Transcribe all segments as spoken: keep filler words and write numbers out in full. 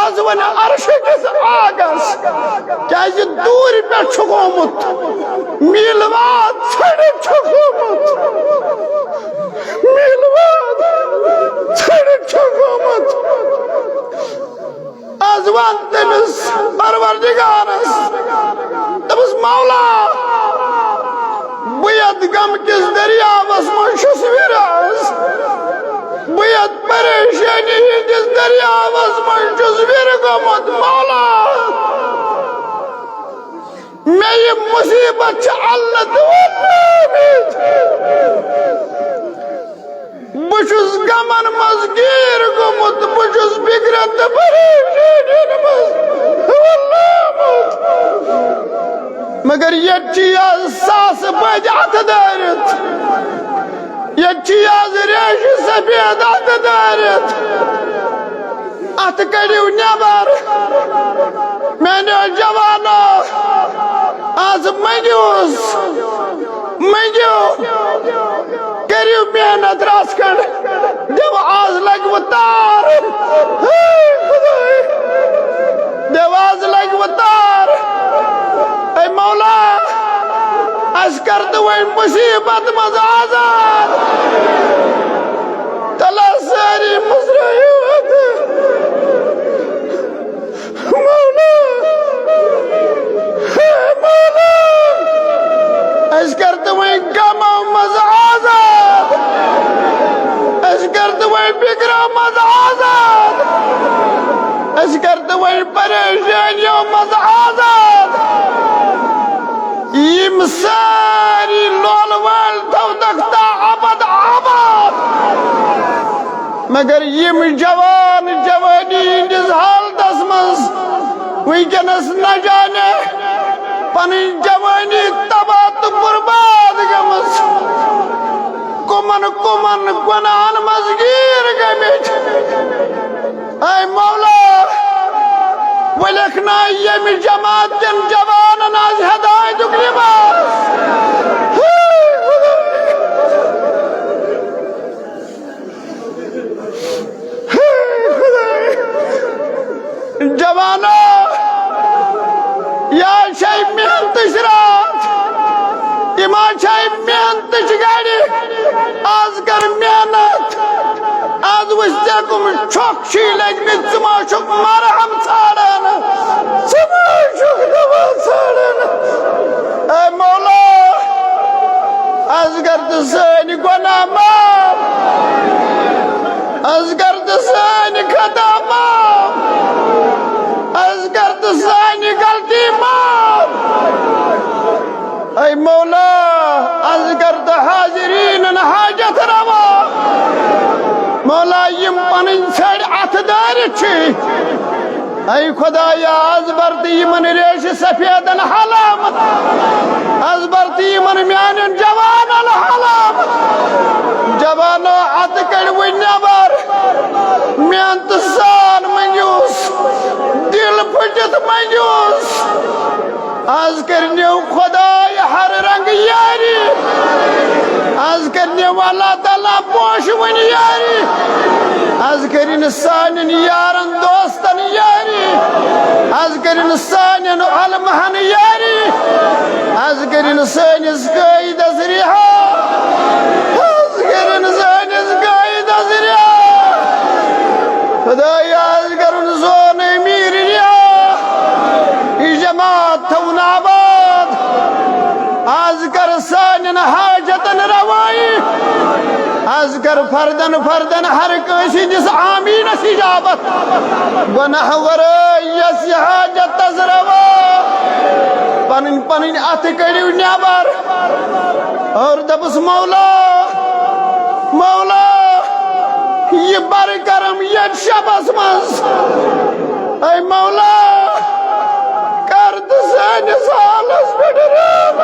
از وۄنۍ عرشہٕ کِس آگس، کیازِ دوٗرِ پٮ۪ٹھ چھُ گوٚمُت، میٖلہٕ واد ژھٔڑِتھ چھُ گوٚمُت، میٖلہٕ واد ژھٔڑِتھ چھُ گوٚمُت۔ از وَن تٔمِس پروردگارس، دوٚپُس، مولا، بہٕ یتھ غم کِس دٔریاوس منٛز چھُس وِرٕ از، بہٕ یتھ پریشٲنی ہٕنٛدِس دٔریاوس منٛز چھُس وِرٕ گوٚمُت، مولا، مےٚ یہِ مُصیٖبت چھِ اللہ تہٕ وۄنۍ بہٕ چھُس غمن منٛز گیٖر گوٚمُت، بہٕ چھُس فِکرن تہٕ پریشٲنین منٛز وۄلومُت۔ مگر ییٚتہِ چھِ یہِ از ساسہٕ بٔدۍ اَتھٕ دٲرِتھ، ییٚتہِ چھِ یہِ از ریشہِ سفید اَتھٕ دٲرِتھ۔ اَتھٕ کٔڑِو نٮ۪بر، میٛانیو جوانو، از مٔنٛگِوس، مٔنٛگِو، کٔرِو محنت رژھ کھنٛڈ، دِیِو از لگہِ وۄنۍ تار۔ ہے خداے، دِیِو از لگہِ وۄنۍ تار۔ اے مولا، اَسہِ کر تہٕ وۄنۍ مُصیٖبت منٛز آزاد۔ تَلہ سٲری مُژرٲیِو اَتھٕ۔ مولا، ہے مولا، اَسہِ کر تہٕ وۄنۍ غمو منٛز آزاد، اَسہِ کر تہٕ وۄنۍ فِکرو منٛز آزاد، اَسہِ کر تہٕ وۄنۍ پریشٲنیو منٛز آزاد۔ یِم سٲری لولہٕ وٲلۍ تھٲوتَکھ تا ابد آباد۔ مگر یِم جوان جوٲنی ہٕنٛدِس حالتس منٛز وٕنکیٚنس نہ جانے پنٕنۍ جوٲنی تباہ تہٕ برباد گٔمٕژ، کٕمن کٕمن گۄناہن منٛز گیٖر گٔمٕتۍ۔ اے مولا، وۄنۍ لیکھناو ییٚمہِ جماعت کٮ۪ن جوانن از ہدایتُک لباس۔ جوانو، یا چھے محنتٕچ راتھ، یہِ ما چھے محنتٕچ گھڑی؟ از کر محنت، از وٕچھ ژےٚ کٕم چھۄکھ چھی لٔگمٕتۍ، ژٕ ما چھُکھ مرہم ژھانڈان، ژٕ ما چھُکھ دوا ژھانڈان؟ اے مولا، از کر تہٕ سٲنۍ گۄناہ معاف، از کر تہٕ سٲنۍ خطا معاف، از کر تہٕ سانہِ غلطی معاف۔ اے مولا، از کر تہٕ حاضریٖنن حاجت روا۔ مولا، یِم پنٕنۍ ژھٔڑۍ اتھٕ دٲرِتھ چھِ، اے خدایا، از بر تہٕ یِمن ریشہِ سفیدن حلامت، از بر تہٕ یِمن میانٮ۪ن جوانن حلامت۔ جوانو، اتہٕ کٔڑۍ وۄنۍ نٮ۪بر، محنتہٕ سان مٔنگِوس، دِل پھٕٹِتھ مٔنگِوس۔ از کٔرِنو خداے ہر رنگ یٲری، از کٔرِنو اللہ تعالیٰ پوشہٕ وٕنۍ یٲری، از کٔرِن سانٮ۪ن یارن دوستن یٲری، از کٔرِن سانٮ۪ن علمہن یٲری، از کٔرِن سٲنِس قٲیدس رِہا، از کٔرِن سٲنِس قٲیدس رِہا۔ خدایا، از کٔرِن سون امیر رِہا۔ یہِ جماعت تھاوُن آباد۔ از کر سانٮ۪ن حاجتن روائی۔ از کر فردن فردن ہر کٲنٛسہِ ہٕنٛدِس آمیٖنس اجابت۔ گۄناہ ورٲے یس یہِ حاجت تس روا۔ پنٕنۍ پنٕنۍ اتھٕ کٔڑِو نٮ۪بر۔ اور دوٚپُس، مولا، مولا، یہِ بر کرم یتھ شبس منٛز۔ اے مولا، کر تہٕ سٲنِس حالس پٮ۪ٹھ رحم۔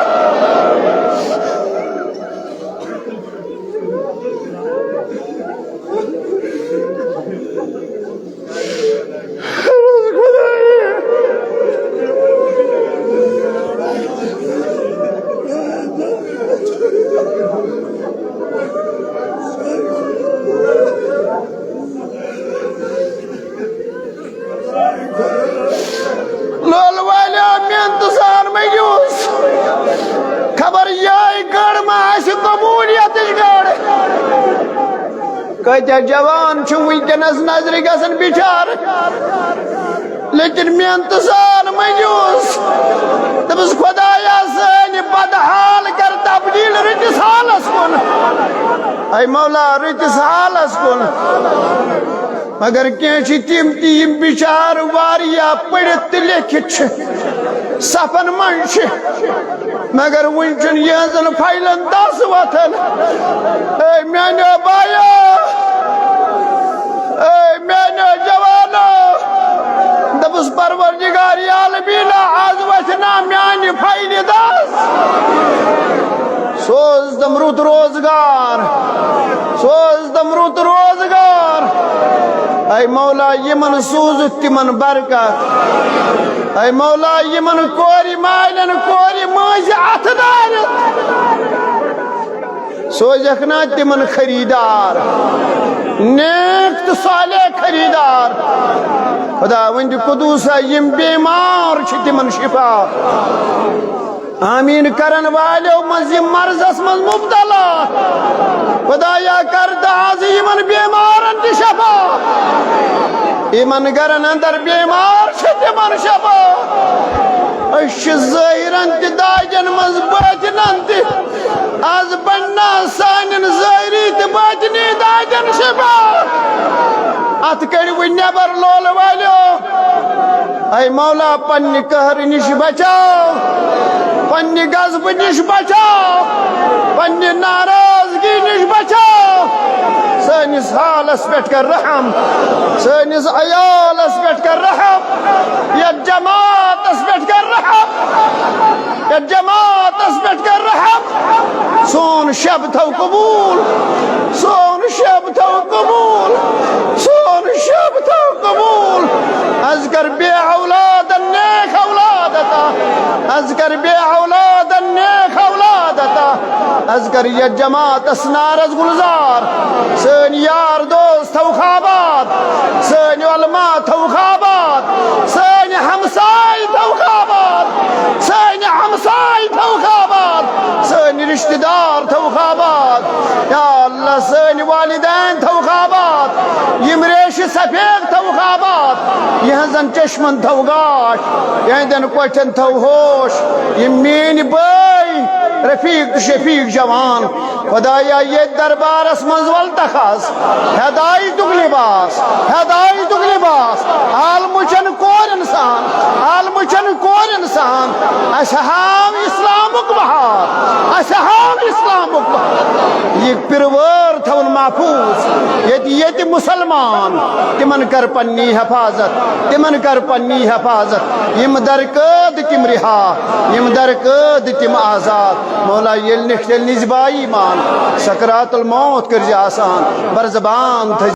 کۭتیاہ جوان چھِ وٕنکیٚنَس نظرِ گژھان بِچارٕ، لیکن محنتہٕ سان مٔنٛزِوس۔ دوٚپُس، "خۄدایا، سٲنۍ بدحال کر تبدیل رٕتِس حالس کُن۔ اے مولا، رٕتِس حالس کُن۔" مگر کینٛہہ چھِ تِم تہِ، یِم بِچارٕ واریاہ پٔرِتھ تہٕ لیکھِتھ چھِ، صفن منٛز چھِ، مگر وٕنہِ چھُنہٕ یِہٕنٛزن فایلن دس وۄتھان۔ اے میانیو بایو، اے میانیو جوانو، دوٚپُس، "پروردگار عالمیٖنہ، از وۄتھِ نا میانہِ فایلہِ دس؟" سوز تم رُت روزگار، سوز تم رُت روزگار۔ اے مولا، یِمن سوزُتھ تِمن برکت۔ اے مولا، یِمن کورِ مالٮ۪ن کورِ مٲنٛزِ اَتھٕ دارِ سوزکھ نا تِمن خریدار، نیک تہٕ صالح خریدار۔ خداوند قدوسا، یِم بیمار چھِ، تِمن شفا۔ آمین کرن والٮ۪و منٛز یِم مرضس منٛز مبتلا، خدایا، کر تہٕ از یِمن بیمارن تہِ شفا۔ یِمن گرن اندر بیمار چھِ، تِمن شفا۔ أسۍ چھِ ظٲہرن تہِ دادٮ۪ن منٛز، باطنن تہِ۔ از بننا سانٮ۪ن ظٲہری تہٕ باطنی دادٮ۪ن شفا۔ اتھ کٔڑِو نٮ۪بر لولہٕ والٮ۪و۔ اے مولا، پننہِ قہرٕ نِش بچاو، پننہِ غضبہٕ نِش بچاو، پننہِ ناراضگی نِش بچاو۔ سٲنِس حالس پٮ۪ٹھ کر رحم، سٲنِس عیالس پٮ۪ٹھ کر رحم، یتھ جماعتس پٮ۪ٹھ کر رحم، یتھ جماعتس پٮ۪ٹھ کر رحم۔ سون شب تھو قبول، سون شب تھو قبول، سون شب تھو قبول۔ از کر بے اولادن نیک اولاد عطا، از کر بے اولادن نیک اولاد عطا۔ از کر یتھ جماعتس نارس گلزار، سٲنۍ یار دوست تھوکھ آباد، سٲنۍ علماء تھوکھ آباد، سٲنۍ ہمساے تھوکھ آباد، سٲنۍ ہمساے تھوکھ آباد، سٲنۍ رشتہٕ دار تھوکھ آباد۔ یا اللہ، سٲنۍ والدین تھوکھ آباد، یِم ریشہِ سفید تھوکھ آباد، یِہنٛزن چشمن تھو گاش، یِہنٛدٮ۪ن کۄٹھٮ۪ن تھو ہوش۔ یِم میٲنۍ بٲے، رفیق تہٕ شفیق جوان، خدایا، ییٚتہِ دربارس منٛز ول تخاز، ہدایتُک لباس، ہدایتُک لباس، عالمہٕ چٮ۪ن کورٮ۪ن سان، عالمہٕ چٮ۪ن کورٮ۪ن سان، اسہِ ہاو اسلامُک بہار، اسہِ ہاو اسلامُک بہار۔ یہِ پِروٲر تھاوُن محفوظ، ییٚتہِ، ییٚتہِ مسلمان، تِمن کر پننی حفاظت، تِمن کر پننی حفاظت، یِم درقٲد تِم رہا، یِم درقٲد تِم آزاد۔ مولا، ییٚلہِ نِکھ تیٚلہِ نِز با ایمان، سکرات الموت کٔرزِ آسان، بر زبان تھٲوزِ